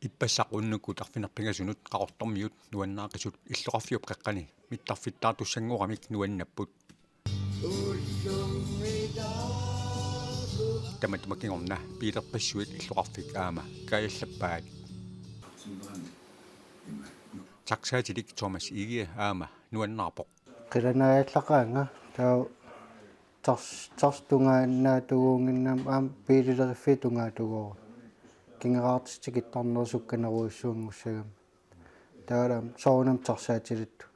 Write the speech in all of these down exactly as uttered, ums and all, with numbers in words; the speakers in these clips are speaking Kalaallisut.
Ippassaq unnukkut arfineq-pingasunut Qaqortormiut nuannaaqisut illoqarfiup qeqqani mittarfittaartussanngoramik nuannapput. Tamatuma kingorna biilerpassuit illoqarfik aamma kaajallappaat. Taxaatilik Thomas Egede aamma nuannaarpoq. Qilanaajallaqaanga taava tars-, tarsap tungaannaatuunnginnami aamma biilileriffiup tungaatuugooq. Kingoraartitsinni tikittarnerup sukkanerujussuanngussagami. Taavalu aamma soorunami tarsaatiluttugut.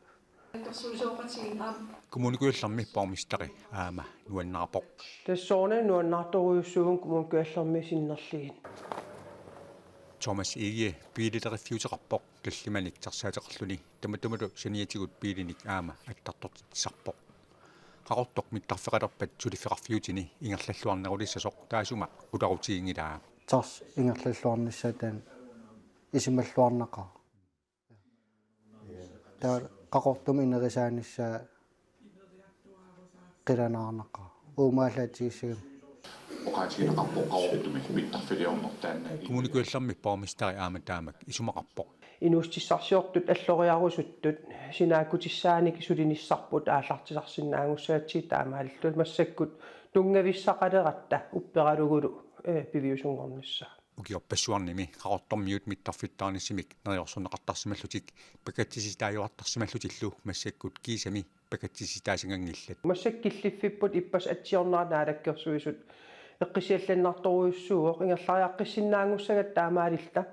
Kommune Kujallermi borgmesteri aamma nuannaarpoq. Tassa soorunami nuannaartorujussuuvugut Kommune Kujallermi sinnerlugit. Thomas Egede biilileriffiuteqarpoq tallimanik tarsaateqarluni, tamatumalu saniatigut biilinik aamma attartortitsisarpoq. Qaqortoq mittarfeqalerpat suliffeqarfiutini ingerlalluarnerulissasoq taassuma qularutiginngilaa. Tarsap ingerlalluarnissaa taanna isumalluarnaqaaq. Taava Qaqortumi inerisaanissaa qilanaarnaqaaq. Uumaallaatigissagami. Oqaatigineqarpoq Qaqortumi mittarfiliorneq taanna. Kommune Kujallermi borgmesteri aamma taamak isumaqarpoq. Inuussutissarsiortut alloriarusuttut sinaakkutissaannik sulinissarput aallartisarsinnaagussagatsigu taamaalilluta massakkut tunngavissaqaleratta upperalugulu, eh, piviusunngornissaa. Ukiorpassuarnimi Qaqortormiut mittarfittaarnissamik neriorsorneqartarsimallutik pakatsisitaajuartarsimallutillu massakkut kiisami pakatsisitaasanganngillat. Massakkut killiffipput ippassaq atsiornera Naalakkersuisut eqqissiallannartorujussuuvoq, ingerlariaqqissinnaanngussagatta taamaalilluta.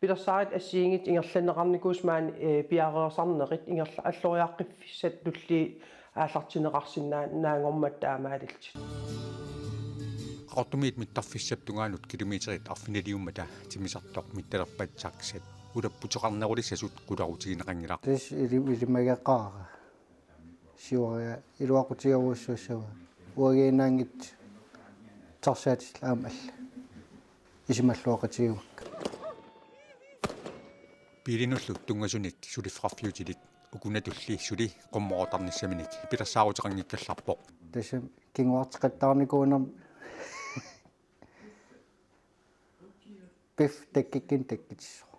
Pilersaarutit assigiinngitsut ingerlanneqarnikuusoq maani, eh, piareersarnerit ingerla-, alloriaqqiffissat tulliit aallartinneqarsinnaanngormat taamaalillutik. Qaqortumiit mittarfissap tungaanut kilometerit arfiniliummata timmisartoq mittalerpat taxat ulapputeqarnerulissasut qularutigineqanngilaq. Tassa ili-, ilimageqaara. Siuariaq iluaqutigerujussuussavaa. Uagiinnaanngitsut tarsaatillit aamma alla. Isumalluaqatigivakka. Biilinullu tunngasunik suliffeqarfiutilik ukunatulli suli qummorotarnissaminik pilersaaruteqanngikkallarpoq. Tassami kinguarteqattaarnikuunermi piffissaq takkukkunik takkutissisoq.